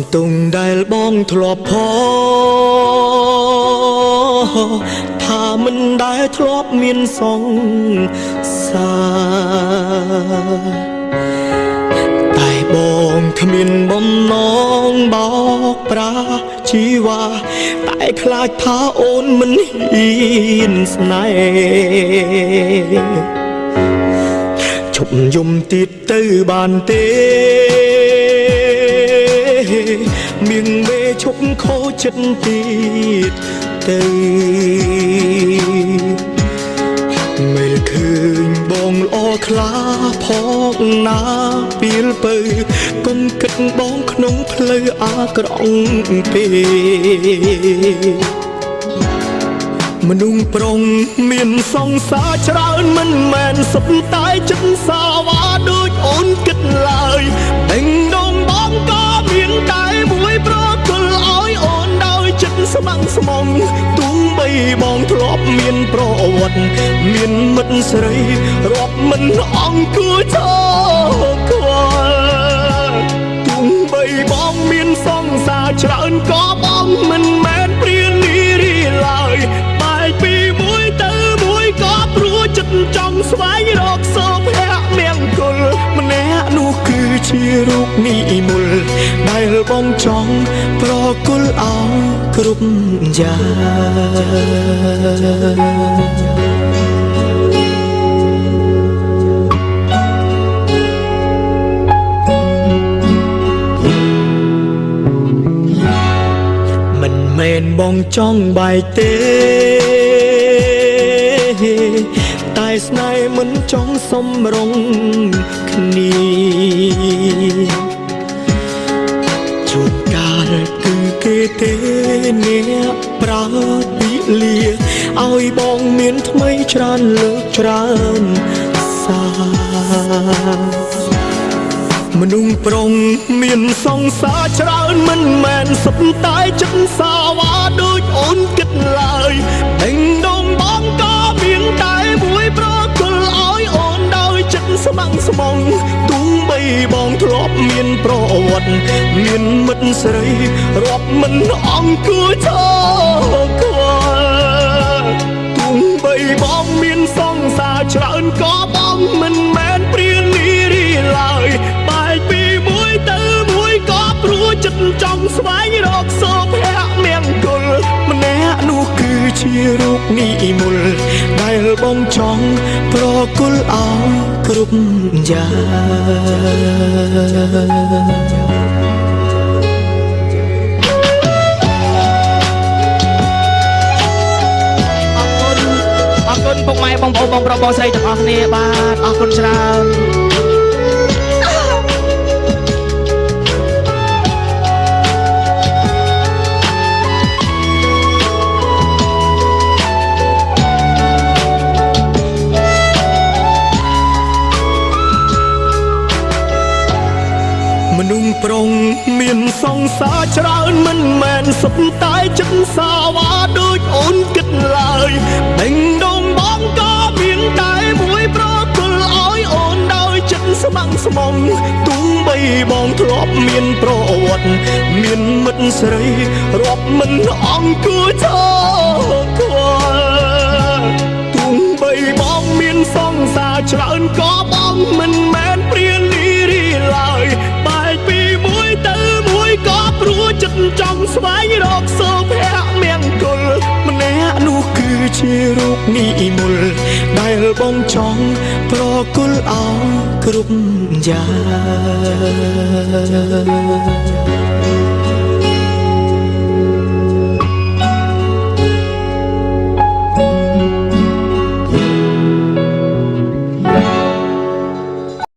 ន្ទង់ដែលបងធ្លាប់ផងថាមិនដែលធ្លាប់មានសង្សារតែបងគ្មានបំណងបោកប្រាជីវ៉ាតែខ្លាចថាអូនមិនហ៊ានស្នេហ៍ឈប់យំទៀតទៅបានទេមៀងមេឈប់ខូចចិត្តទៀតទៅមើលឃើញបងល្អខ្លាផងណាពីលពៅគុំគិតបងក្នុងផ្លូវអាក្រក់ពេមនុស្សប្រុងមានសង្សារច្រើនមិនមែនសុទ្ធតែចិត្តសាវ៉ាដូចអូនគិតឡើយបេងដងបងក៏មានតែមួយប្រគល់ឲ្យអូនដោយចិត្តស្ម័គ្រស្មងទោះបីបងធ្លាប់មានប្រវត្តិមានមិត្តស្រីរាប់មិនអង្គួចខ្វល់ទោះបីបងមានសង្សារច្រើនក៏បងមិនមែនព្រានីរីឡើយបែកពីមួយទៅមួយក៏ព្រោះចិត្តចង់ស្វែងរកសុភមង្គលម្នាក់នោះគឺជារូបនិមលដែលបងចង់ប្រគល់ឲ្យគ្រប់យ៉ាងមិនមែនបងចង់បែកទេតែស្នេហ៍មិនចង់សំរុងគ្នាជួនកាលគឺគេទេអ្នកប្រើពីលាឲ្យបងមានថ្មីច្រើនលើកច្រើនសាមនុស្សប្រុងមានសង្សារច្រើនមិនមែនសុទ្ធតែចិត្តសាវ៉ាដូចអូនគិតឡើយបេងដងបងក៏មានតែមួយប្រគល់ឲ្យអូនដោយចិត្តស្ម័គ្រស្មងទោះបីបងធ្លាប់មានប្រវត្តិមានមិត្តស្រីរាប់មិនអង្គួចខ្វល់ទោះបីបងមានសង្សារច្រើនក៏បងមិនមែនព្រានីរីឡើយបែកពីមួយទៅមួយក៏ព្រោះចិត្តចង់ស្វែងរកសុភមង្គលម្នាក់នោះគឺជារូបនិមលដែលបងចង់ប្រគល់ឲ្យគ្រប់យ៉ាងអរគុណពុកម៉ែបងប្អូនបងប្រុសបងស្រីទាំងអស់គ្នាបាទអរគុណច្រើនមនុស្សប្រុងមានសង្សារច្រើនមិនមែនសុទ្ធតែចិត្តសាវ៉ាដូចអូនគិតឡើយបេងដងបងក៏មានតែមួយប្រគល់ឲ្យអូនដោយចិត្តស្ម័គ្រស្មងទោះបីបងធ្លាប់មានប្រវត្តិមានមិត្តស្រីរាប់មិនអង្គួចខ្វល់ទោះបីបងមានសង្សារច្រើនក៏បងមិនមែនព្រានីរីឡើយបែកពីមួយទៅមួយក៏ព្រោះចិត្តចង់ស្វែងរកសុភមង្គលម្នាក់នោះគឺជារូបនិមលដែលបងចង់ប្រគល់ឲ្យគ្រប់យ៉ាង